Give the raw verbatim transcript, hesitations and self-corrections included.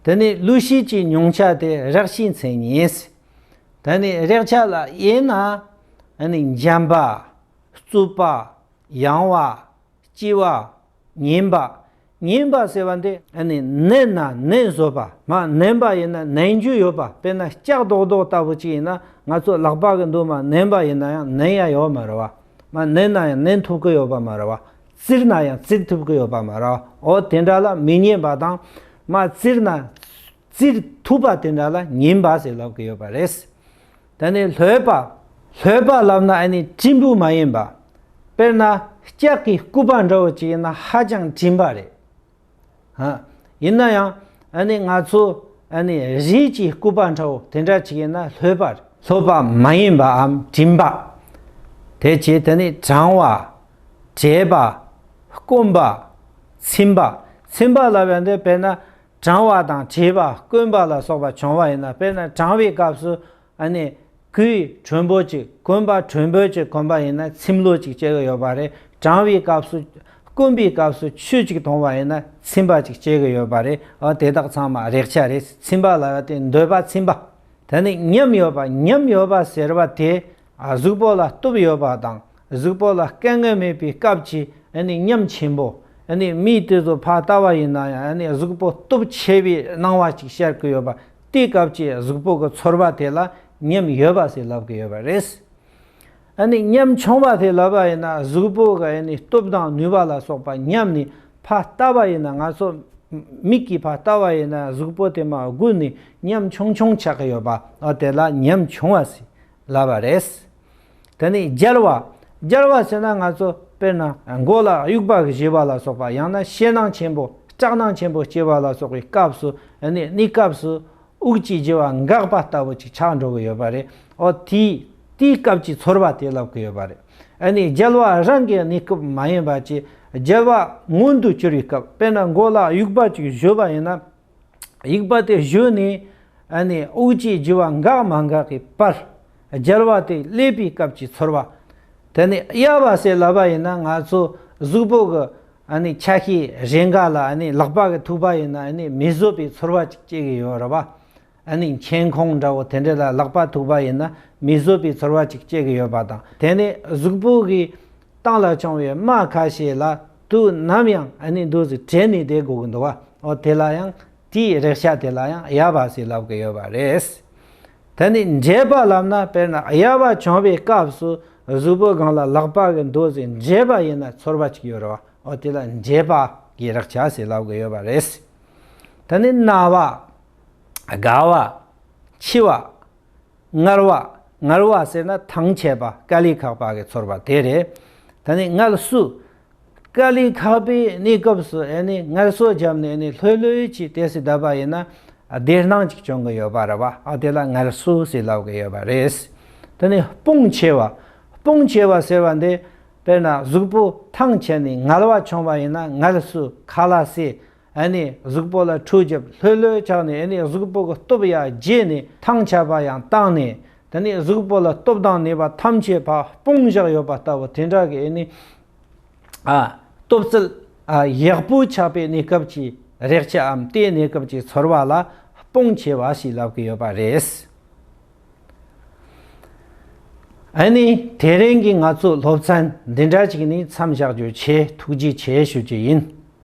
དེ་ནས་ལུས་ཤེས་ཀྱི་མྱོང་བྱ་དེ་རེག་བྱའི་མཚན་ཉིད། དེ་ནས་རེག་བྱ་ལ་དབྱེ་ན། ཨ་ནི་འཇམ་པ། རྩུབ་པ། ཡང་བ། ལྕི་བ། ངན་པ། ངན་པ་ཟེར་བ་འདི་ཨ་ནི་མནན་ན་མནན་བཟོད་པ། མ་མནན་པ་ཡིན་ན་མནན་རྒྱུ་ཡོད་པ། དཔེར་ན་ལྕགས་རྡོག་རྡོག་ལྟ་བུ་ཅིག་ཡིན་ན། ང་ཚོ་ལག་པ་གི་མདུན་མ་མནན་པ་ཡིན་ན་ཡང་མནན་ཡ་ཡོད་མ་རེད་བ། མ་མནན་ན་ཡང་མནན་ཐུབ་ཀྱི་ཡོད་པ་མ་རེད་བ། བཙིར་ན་ཡང་བཙིར་ཐུབ་ཀྱི་ཡོད་པ་མ་རེད་བ། འོ་དེ་འདྲ་ལ་མི་སྙན་པ་དང་། མ་བཙིར་ན་བཙིར་ཐུབ་པ་དེ་འདྲ་ལ་ངན་པ་ཟེར་ལབ་ཀྱི་ཡོད་པ་རེད། དེ་ནས་ལྷོད་པ། ལྷོད་པ་ལབ་ན་ཨ་ནི་བྲིས་འབུར་མ་ཡིན་པ། དཔེར་ན་ལྕགས་ཀྱི་སྐུད་པ་འདྲ་བོ་ཅིག་ཡིན་ན་ཧ་ཅང་བྲིན་པ་རེད། ཧ། ཡིན་ན་ཡང་ཨ་ནི་ང་ཚོ་ཨ་ནི་རས་ཀྱི་སྐུད་པ་འདྲ་བོ་དེ་འདྲ་ཅིག་ཡིན་ན་ལྷོད་པ་རེད། ལྷོད་པ་མ་ཡིན་པའམ་བྲིན་པ། དེ་བྱས་དེ་ནས་གྲང་བ། བྲེད་པ། སྐོམ་པ། ཚིམ་པ། ཚིམ་པ་ལབ་ཡ་འདི་དཔེར་ན་གྲང་བ་དང་བྲེད་པ་སྐོམ་པ་ལ་སོགས་པ་བྱུང་བ་ཡིན་ན། དཔེར་ན་གྲང་བའི་སྐབས་སུ་ཨ་ནི་གོས་དྲོན་པོ་ཅིག་གོན་པ། དྲོན་པོ་ཅིག་གོན་པ་ཡིན་ན་ཚིམ་ལོ་ཅིག་སྐྱེ་གི་ཡོད་པ་རེད། གྲང་བའི་སྐབས་སུ། སྐོམ་པའི་སྐབས་སུ་ཆུ་ཅིག་འཐུང་བ་ཡིན་ན་ཚིམ་པ་ཅིག་སྐྱེ་གི་ཡོད་པ་རེད། འོ་དེ་དག་ཚང་མ་རེག་བྱ་རེད། ཚིམ་པ་ལབ་ཡ་དེ་འདོད་པ་ཚིམ་པ། དེ་ནས་ཉམས་ཡོད་པ། ཉམས་ཡོད་པ་ཟེར་བ་དེ། ཨ། གཟུགས་པོ་ལ་སྟོབས་ཡོད་པ་དང་གཟུགས་པོ་ལ་དཀའ་ངལ་མེད་པའི་སྐབས་ཀྱི་ཨ་ནི་ཉམས་ཆེན་པོ། ཨ་ནི་མི་དེ་ཚོ་ཕར་ལྟ་བ་ཡིན་ན་ཡང་ཨ་ནི་གཟུགས་པོ་སྟོབས་ཆེ་བའི་སྣང་བ་ཅིག་ཤར་གྱི་ཡོད་པ། དེའི་སྐབས་ཀྱི་གཟུགས་པོ་གི་ཚོར་བ་དེ་ལ་ཉམས་ཡོད་པ་ཟེར་ལབ་ཀྱི་ཡོད་པ་རེད། ཨ་ནི་ཉམས་ཆུང་བ་དེ་ལབ་པ་ཡིན་ན་གཟུགས་པོ་གི་ཨ་ནི་སྟོབས་དང་ནུས་པ་ལ་སོགས་པ་ཉམས་ནས་ཕར་ལྟ་བ་ཡིན་ན། ང་ཚོ་མིག་གིས་ཕར་ལྟ་བ་ཡིན་ན་གཟུགས་པོ་དེ་མར་སྒུར་ནས་ཉམས་ཆུང་ཆུང་ཆགས་ཀྱི་ཡོད་པ། འོ་དེ་ལ་ཉམས་ཆུང་བ་ཟེར་ལབ་པ་རེད། དེ་ནས་རྒྱལ་བ། རྒྱལ་བ་ཟེར་ན་ང་ཚོ་དཔེར་ན་མགོ་ལ་དབྱུག་པ་གིས་གཞུས་པ་ལ་སོགས་པ། ཡང་ན་ཞེད་སྣང་ཆེན་པོ་སྐྲག་སྣང་ཆེན་པོ་སྐྱེ་བ་ལ་སོགས་པའི་སྐབས་སུ་ཨ་ནི་གནས་སྐབས་སུ་དབུགས་ཀྱི་རྒྱུ་བ་འགག་པ་ལྟ་བུ་ཅིག་ཆགས་འགྲོ་གི་ཡོད་པ་རེད། འོ་དེའི་དེའི་སྐབས་ཀྱི་ཚོར་བ་དེ་ལབ་ཀྱི་ཡོད་པ་རེད། ཨ་ནི་རྒྱལ་བ་རང་གི་གནས་སྐབས་མ་ཡིན་པ་ཅིག་རྒྱལ་བ་མངོན་དུ་གྱུར་བའི་སྐབས། དཔེར་ན་མགོ་ལ་དབྱུག་པ་ཅིག་གཞུས་པ་ཡིན་ན། དབྱུག་པ་དེ་གཞུས་ནས་ཨ་ནི་དབུགས་ཀྱི་རྒྱུ་བ་འགག་མ་འགག་གི་བར། རྒྱལ་བ་དེ་སླེབས་པའི་སྐབས་ཀྱི་ཚོར་བ། དེ་ནས་གཡའ་བ་ཟེར་ལབ་པ་ཡིན་ན་ང་ཚོ་གཟུགས་པོ་གི་ཨ་ནི་ཆ་ཤས་རེ་འགའ་ལ་ཨ་ནི་ལག་པ་གིས་ཐུག་པ་ཡིན་ན་ཨ་ནི་མི་བཟོད་པའི་ཚོར་བ་ཅིག་སྐྱེ་གི་ཡོད་རེད་བ། ཨ་ནི་མཆན་ཁུང་འདྲ་བོ་དེ་འདྲ་ལ་ལག་པ་ཐུག་པ་ཡིན་ན་མི་བཟོད་པའི་ཚོར་བ་ཅིག་སྐྱེ་གི་ཡོད་པ་དང་། དེ་ནས་གཟུགས་པོ་གི་སྟེང་ལ་བྱུང་བའི་རྨ་ཁ་ཤས་ལ་དུས་ནམ་ཡང་ཨ་ནི་འདུག་སེ་བྲེད་ནས་བསྡད་དགོས་ཀྱི་འདུག་བ། འོ་དེ་ལ་ཡང་དེའི་རེག་བྱ་དེ་ལ་ཡང་གཡའ་བ་ཟེར་ལབ་ཀྱི་ཡོད་པ་རེད། དེ་ནས་འབྲེད་པ་ལབ་ན་དཔེར་ན་གཡའ་བ་བྱུང་བའི་སྐབས་སུ་གཟུགས་པོ་སྒང་ལ་ལག་པ་གིས་འདུག་སེ་འབྲེད་པ་ཡིན་ན་ཚོར་བ་ཅིག་ཡོད་རེད་བ། འོ་དེ་ལ་འབྲེད་པ་གི་རེག་བྱ་ཟེར་ལབ་ཀྱི་ཡོད་པ་རེད། དེ་ནས་ན་བ། དགའ་བ། འཆི་བ། ངལ་བ། ངལ་བ་ཟེར་ན་ཐང་ཆད་པ། དཀའ་ལས་ཁག་པ་གི་ཚོར་བ་དེ་རེད། དེ་ནས་ངལ་གསོ། དཀའ་ལས་ཁག་པའི་གནས་སྐབས་སུ་ཨ་ནི་ངལ་གསོ་བརྒྱབ་ནས་ཨ་ནི་ལྷོད་ལྷོད་ཀྱིས་དེ་སྲིད་བསྡད་པ་ཡིན་ན་བདེ་སྣང་ཅིག་བྱུང་གི་ཡོད་པ་རེད་བ། ཨ་དེ་ལ་ངལ་གསོ་ཟེར་ལབ་ཀྱི་ཡོད་པ་རེད། དེ་ནས་སྤོང་ཆེ་བ། སྤོང་ཆེ་བ་ཟེར་བ་འདི་དཔེར་ན་གཟུགས་པོ་ཐང་ཆད་ནས་ངལ་བ་བྱུང་བ་ཡིན་ན་ངལ་གསོ། ཁ་ལག་ཟས། ཨ་ནི་གཟུགས་པོ་ལ་འཁྲུ་རྒྱབ། ལྷོད་ལྷོད་ཆགས་ནས་ཨ་ནི་གཟུགས་པོ་གི་སྟོབས་ཡར་རྒྱས་ནས་ཐང་ཆད་པ་ཡང་བཏང་ནས། དེ་ནས་གཟུགས་པོ་ལ་སྟོབས་དང་ནུས་པ་ཐམས་ཅད་ཕར་སྤུངས་བཞག་ཡོད་པ་ལྟ་བུ་དེ་འདྲ་གི་ཨ་ནི། ཨ། སྟོབས་རྩལ། ཨ། ཡག་པོ་ཆགས་པའི་གནས་སྐབས་ཀྱི་རེག་བྱའམ་དེའི་གནས་སྐབས་ཀྱི་ཚོར་བ་ལ་སྤོང་ཆེ་བ་ཞེས་ལབ་ཀྱི་ཡོད་པ་རེད། ཨ་ནི་དེ་རིང་གི་ང་ཚོའི་སློབ་ཚན་འདི་འདྲ་ཅིག་ནས་མཚམས་བཞག་རྒྱུ་བྱས། ཐུགས་རྗེ་ཆེ་ཞུ་རྒྱུ་ཡིན།